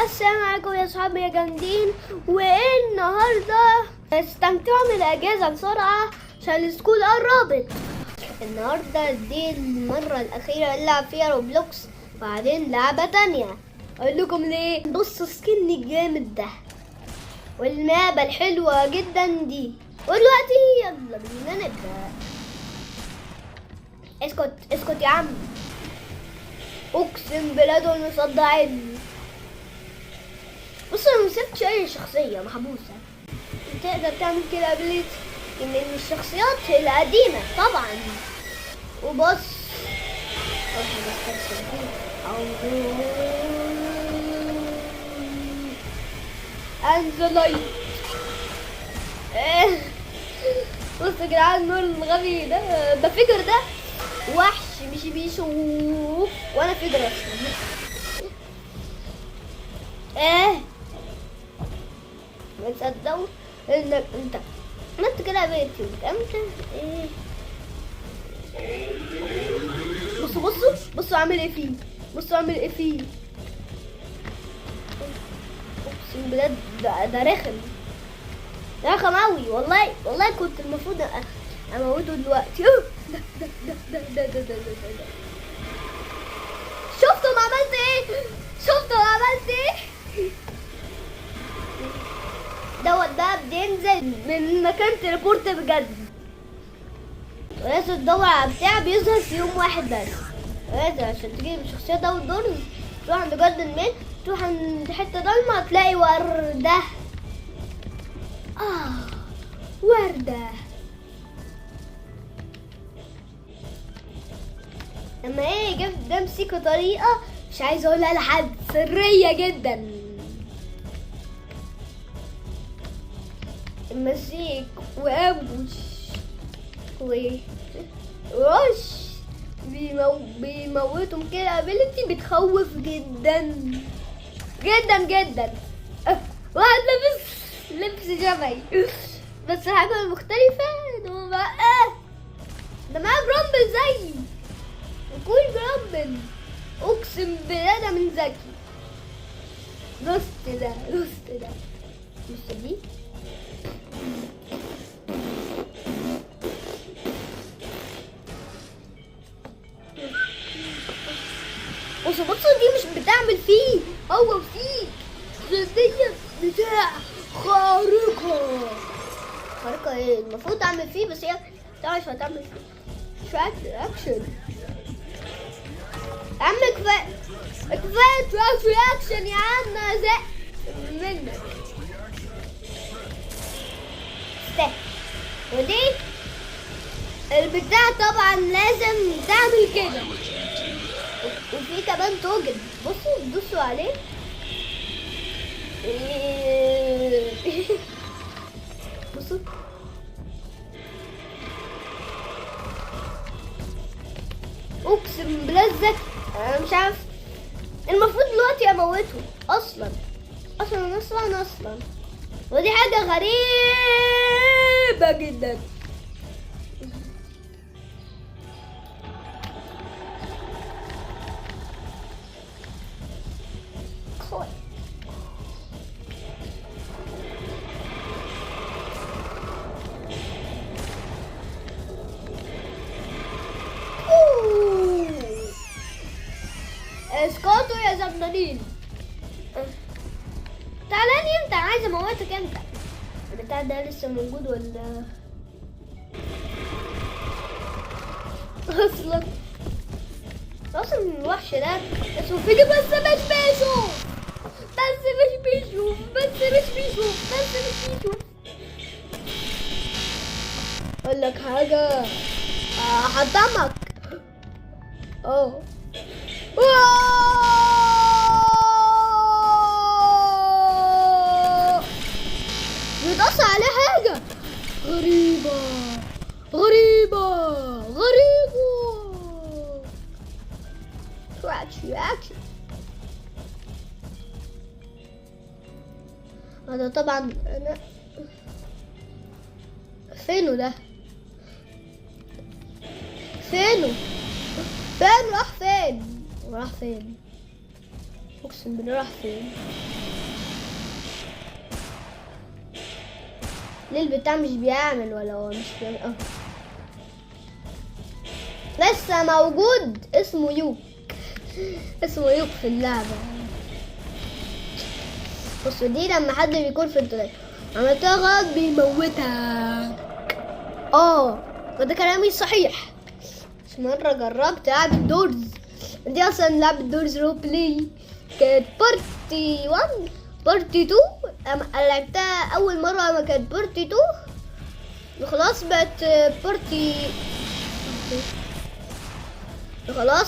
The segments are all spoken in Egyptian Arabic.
السلام عليكم يا صحابي يا جامدين. والنهارده استمتعوا من الاجازة بسرعة عشان ال school قربت. النهارده دي المرة الاخيرة اللي نلعب فيها Roblox، بعدين لعبه تانية. اقول لكم ليه. بصوا skin الجامد ده والمابة الحلوة جدا دي. ودلوقتي يلا بينا نبدا. اسكت اسكت يا عم، اقسم بالله دول مصدعيني. بص انا مسكتش اي شخصية محبوسة. تقدر تعمل كده ability من الشخصيات القديمة طبعا. وبص اروح استرسل دي and the light. بص يا جدعان النور الغبي ده، ده figure، ده وحش مش بيشوف وانا figure اصلا. ايه ما تصدقوا انك انت عملت كده ability انت ايه. بصوا بصوا بصوا عامل ايه فيه، بصوا عامل ايه فيه. اقسم بالله ده رخم، رخم اوي والله. والله كنت المفروض اموته دلوقتي. ده ده ده ده ده ده ده ده ده. شفتوا ما عملت ايه؟ شفتوا ما عملت ايه؟ دوت ده بينزل من مكان teleport بجد، ولازم تدور على بتاع بيظهر في يوم واحد بس. لازم عشان تجيب الشخصية دوت دورز تروح عند garden man، تروح عند حتة ضلمة تلاقي وردة. آه وردة. لما ايه جبت ده مسيكه طريقة مش عايزة اقولها لحد، سرية جدا. المسيك و ambush و rush بيموتهم كده. ability بتخوف جدا جدا جدا. واحد لابس لبس شبهي بس الحاجة المختلفة ان هو بقى ده معاه Grumble زيي وكل Grumble. اقسم بالله ده من ذكي. دوست ده دوست ده بص دي. بصوا بصوا دي مش بتعمل فيه، هو فيك دي بتاع خارقة. خارقة ايه المفروض تعمل فيه، بس هي تعرف هتعمل فيه track reaction. يا عم كفاية كفاية track reaction يا عم، انا زهقت منك. استنى. ودي البتاع طبعا لازم تعمل كده. وفي كمان toggle، بصوا دوسوا عليه. بصوا اقسم بالله ذكي. انا مش عارف المفروض دلوقتي اموته اصلا اصلا اصلا اصلا، ودي حاجة غريبة جدا. أوه. اسكتوا يا زبدانين. تعالى لي انت، عايز اموتك انت. البتاع ده لسه موجود ولا اصلا؟ اصلا الوحش ده اسمه فيجي، بس مش بيشوف، بس مش بيشوف، بس مش بيشوف، بس مش بيشوف. اقول لك حاجة، هحطمك. اه واو! بيتقص عليه حاجة غريبة غريبة غريبة. اكشن اكشن. هذا طبعا انا فينه ده؟ فينه؟ فين راح؟ فين راح؟ فين؟ اقسم بالله راح فين؟ ليه البتاع مش بيعمل ولا هو مش بيعمل؟ لسه موجود، اسمه يوك، اسمه يوك في اللعبة. بصوا دي لما حد بيكون في الدولاب عملتها غلط بيموتك. وده كلامي صحيح. بس مرة جربت لعبة Doors، دي أصلا لعبة Doors role play، كانت part 1 part 2، لعبتها أول مرة ما كانت part 2، وخلاص بقت part، خلاص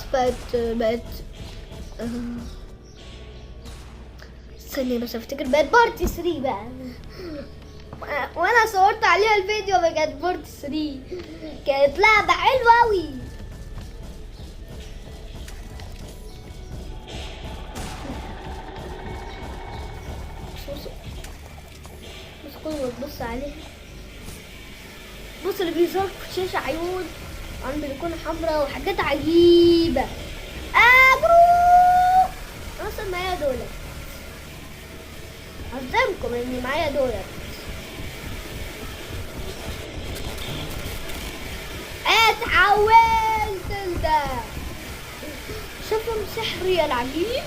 بقت استني بس افتكر، بقت part 3 بقى، وانا صورت عليها الفيديو بقت part 3. كانت لعبة حلوة اوي. بص كل ما تبص عليها، بص اللي بيظهر في الشاشة عيون عند بيكون حمراء وحاجات عجيبة. اجرو اصلا معايا دولت، قدامكم اني معايا دولت. اتحولت لده، شوفوا سحري العجيب.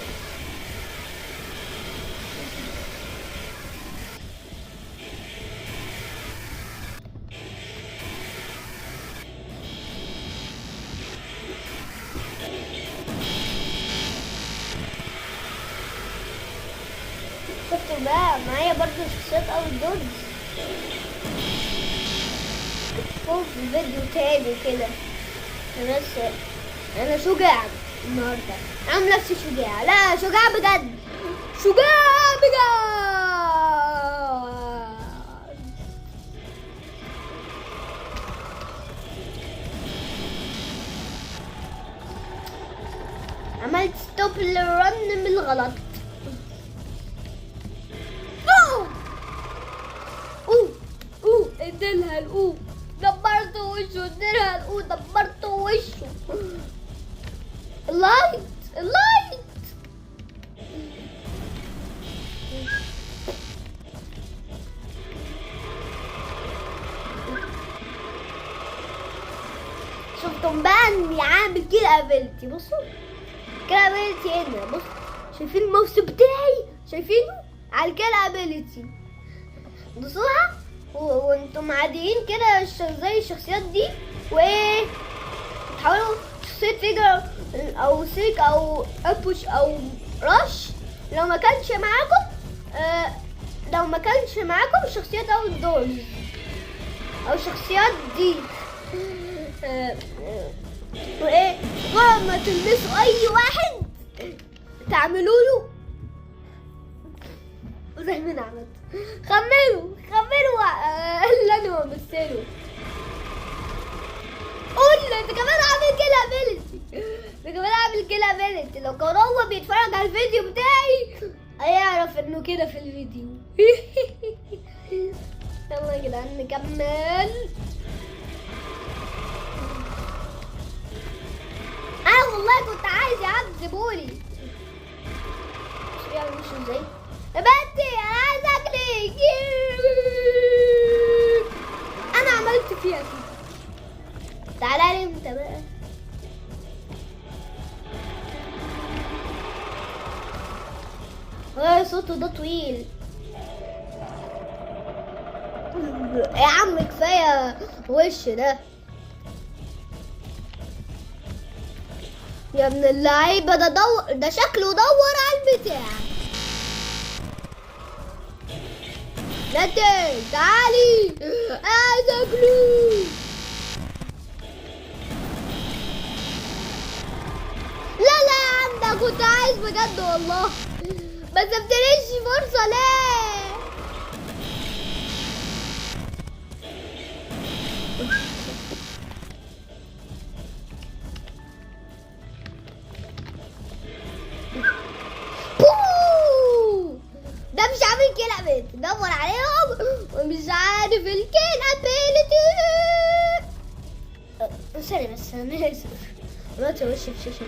شفتوا بقى معايا برضو شخصيات outdoors فوق في فيديو تاني كده. بس انا شجاع النهارده، عامل نفسي شجاع، لا شجاع بجد، شجاع بجد. عملت stop لل run بالغلط. اديلها الأو، دبرت وشه، اديلها الأو، دبرت وشه. ال light ال light. شفتم بقى اني عامل كده ability، بصوا كده ability هنا، بصوا شايفين الماوس بتاعي، شايفينه على كده ability، دوسوها وانتم عاديين كده زي الشخصيات دي، وايه تحاولوا شخصية figure او seek او ambush او rush. لو ما كانش معاكم، لو ما كانش معاكم شخصيات outdoors او شخصيات دي، وايه مجرد ما تلمسوا اي واحد تعملوا له زي ما انا عملت. خمنوا خمنوا اللي انا بمثله. قول انت كمان عامل كده ability، انت كمان عامل كده ability. لو كان هو بيتفرج على الفيديو بتاعي هيعرف انه كده في الفيديو. يلا يا جدعان نكمل. انا والله كنت عايز يا عم سيبولي. مش بيعمل مش ازاي يا بنتي، انا عايز اكلك. انا عملت فيها كده. تعالى لي انت بقى. صوته ده طويل يا عم، كفايه وش ده يا ابن اللعيبه. ده دور، ده شكله دور على البتاع. نتي تعالي عايز اكله. لا لا يا عم، ده كنت عايز بجد والله، ما سبتليش فرصه ليه؟ ده مش عامل kill ability، دور عليهم ومش عارف ال kill ability. sorry بس انا اسف، ما وشي في شاشه.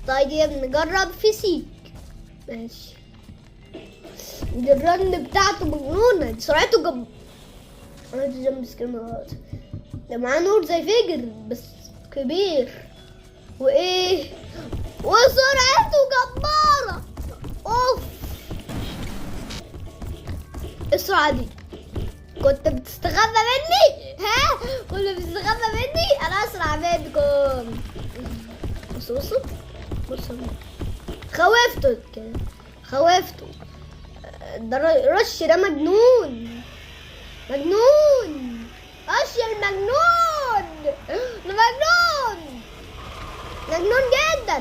طيب نجرب في سيك. ماشي، دي ال run بتاعته مجنونة، دي سرعته عملت jump scare غلط. ده معاه نور زي فيجر بس كبير، وايه وسرعته جبارة. اوف، السرعة دي كنت بتستخبى مني؟ ها، كنت بتستخبى مني؟ انا اسرع منكم. بصوا بصوا بصوا، خوفته كده، خوفته. ده رش ده مجنون، مجنون، رش المجنون، ده مجنون، مجنون جدا.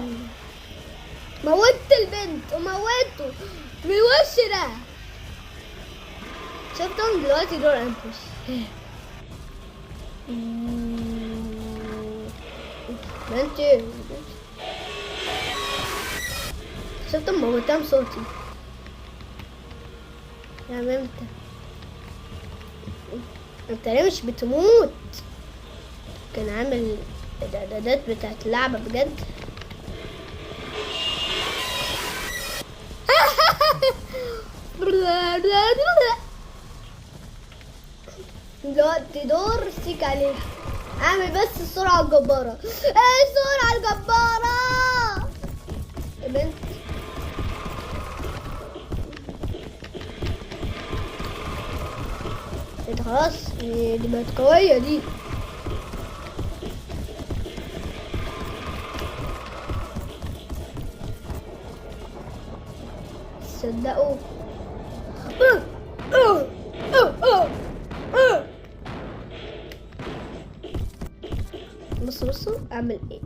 موتت البنت وموته من الوش ده. شفتهم دلوقتي دور ambush. بنتي شفتهم موتهم صوتي يا عم. انت ليه مش بتموت؟ كان عامل الاعدادات بتاعت اللعبة بجد. دلوقتي دور سيك عليها. اعمل بس السرعة الجبارة. ايه السرعة الجبارة يا بنت؟ انت خلاص دي بقت قوية دي. تصدقوا؟ بصوا بصوا اعمل ايه.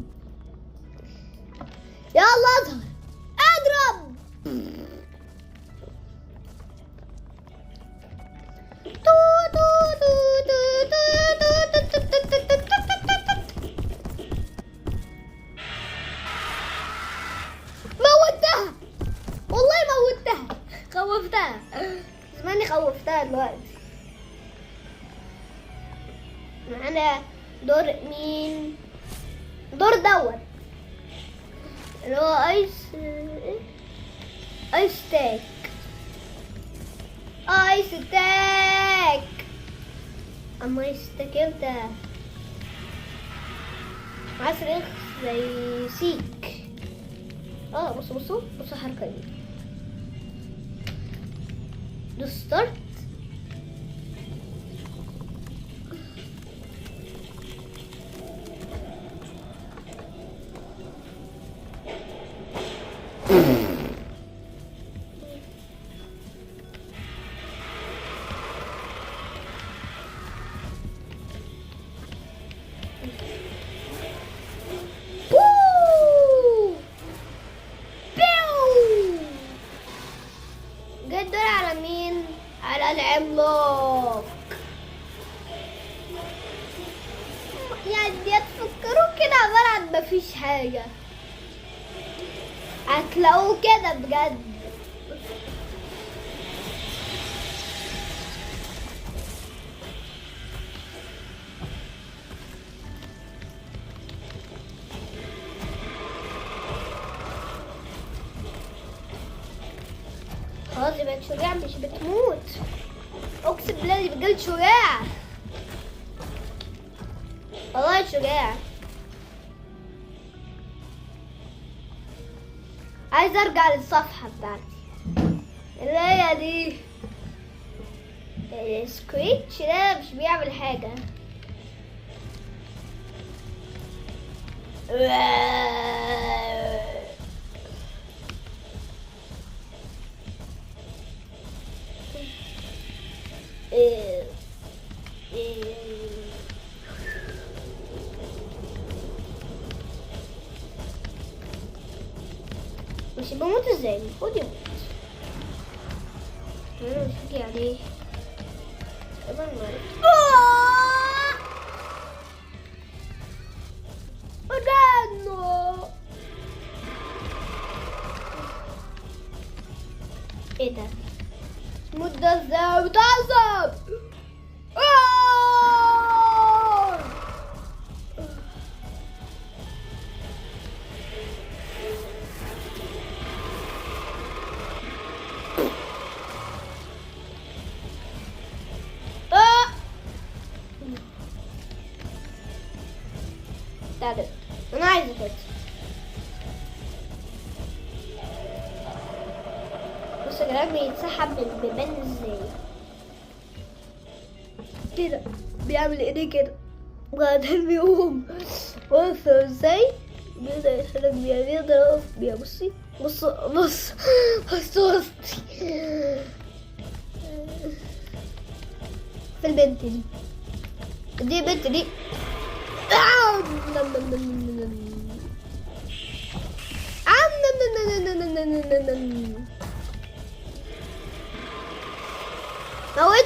يلا اظهر، اضرب. تو تو تو تو تو تو تو تو تو تو تو تو تو. موتها والله، موتها، خوفتها. زماني خوفتها. دلوقتي معانا دور مين؟ دور دوت اللي هو ice، إيه؟ ice attack، ice attack. اما ice attack امتى؟ معاه صريخ زي سيك. بصوا بصوا بصوا الحركة دي. دوس start. بوو! بيو! جه الدور على مين؟ على العملاق. يعني تفكروا كده عبارة عن مفيش حاجة، هتلاقوه كده بجد. خلاص دي بقت شجاع مش بتموت. اقسم بالله دي بجد شجاع، والله شجاع. عايز ارجع للصفحة بتاعتي اللي هي دي. السكريتش ده مش بيعمل حاجة. مش بموت ازاي؟ المفروض يموت. انا مش فاكر عليه تقريبا، ما عرفت. ايه ده؟ موت ده ازاي؟ بتعذب. انا عايزه كده. بص يا جدعان بيتسحب من البيبان ازاي كده، بيعمل ايديه كده وبعدين بيقوم. بص ازاي بيقدر يتحرك بيها، بيقدر يقف بيها. بصي بص بص بص بص في البنت دي، دي بنت دي. موت.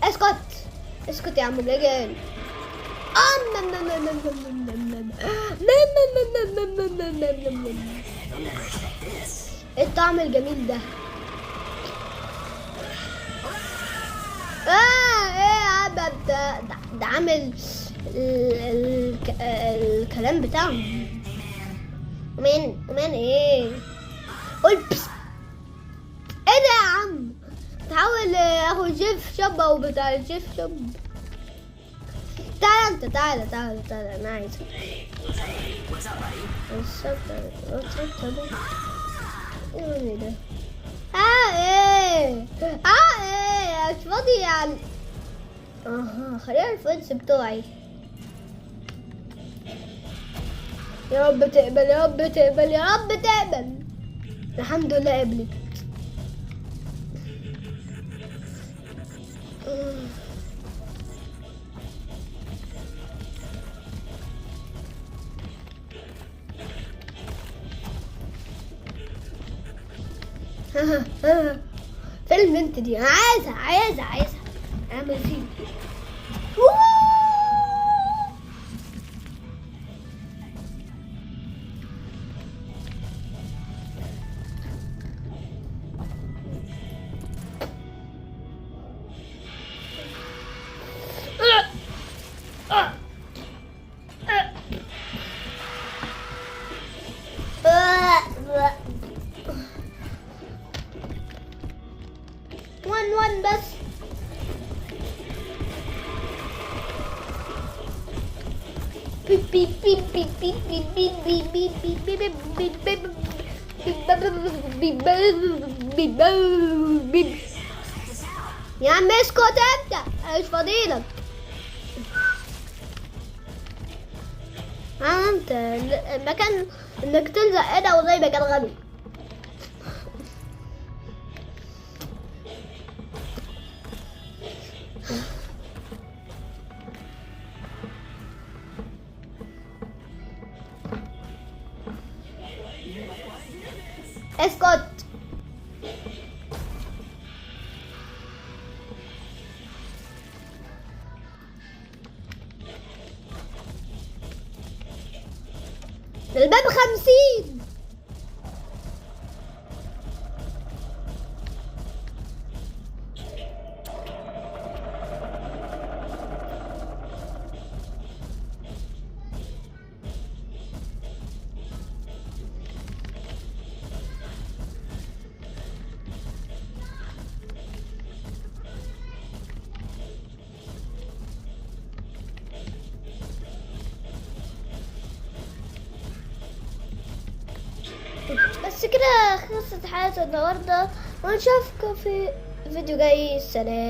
اسكت اسكت يا عم الرجال. ايه الطعم الجميل ده؟ ايه يا عم ده ده عامل الكلام بتاعه. ومن ايه؟ قول بس. ايه ده يا عم؟ تحاول اخو جيف شوب او بتاع جيف شوب. تعال انت، تعال تعال تعال، انا عايزك. ايه ده؟ ايه ايه مش فاضي يعني. خلينا ال friends بتوعي. يا رب تقبل، يا رب تقبل، يا رب تقبل. الحمد لله قبلت. فين البنت دي؟ انا عايزها عايزها عايزها. اعمل فيه. 1 1 بس. بيب بيب بيب بيب بيب بيب بيب بيب بيب بيب بيب بيب بيب بيب بيب. يا عم اسكت انت، انا مش فاضيلك. انت المكان انك تلزق هنا والله مكان غبي. اسكت. الباب 50. بس كده خلصت حلقة النهاردة، ونشوفكم في فيديو جاي. سلام.